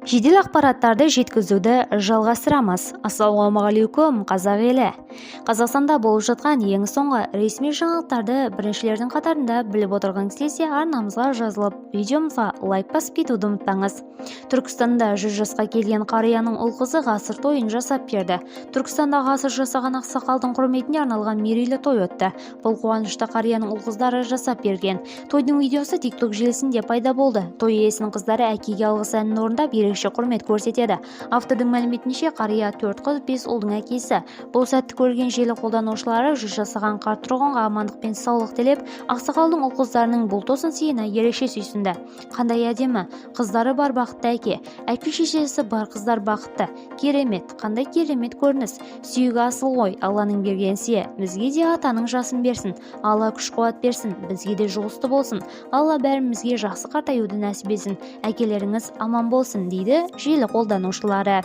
Жедел ақпараттарды жеткізуді жалғастырамыз. Ассалаумағалейкум, қазақ елі! Қазақстанда болып жатқан ең соңғы ресми жаңалықтарды біріншілердің қатарында біліп отырғыңыз келсе, арнамызға жазылып, видеомызға лайк басып кетуді ұмытпаңыз. Түркістанда 100 жасқа келген қарияның ұл-қызы ғасыр тойын жасап берді. Түркістанда ғасыр жасаған ақсақалдың құрметіне арналған мерейлі той өтті. Бұл қуанышты қарияның ұл-қыздары жасап берген. Тойдың видеосы TikTok желісінде пайда болды. Той иесінің қыздары әкеге алғыс әнін орындап, ерекше құрмет көрсетеді. Автордың мәліметінше, қария төрт қыз, бес ұлдың әкесі. Бұл сәтті көрген желі қолданушылары 100 жасаған қарт тұрғынға амандық пен саулық тілеп, ақсақалдың ұл-қыздарының бұл тосын сыйына ерекше сүйсінді. Қандай әдемі! Қыздары бар бақытты әке. Әке-шешесі бар қыздар бақытты. Керемет, қандай керемет көрініс! Сүйегі асыл ғой, Алланың берген сыйы. Бізге де атаның жасын берсін. Алла күш-қуат берсін, бізге де жұғысты болсын. Алла бәрімізге жақсы қартаюды нәсіп етсін. Әкелеріңіз аман болсын, дейді желі қолданушылары.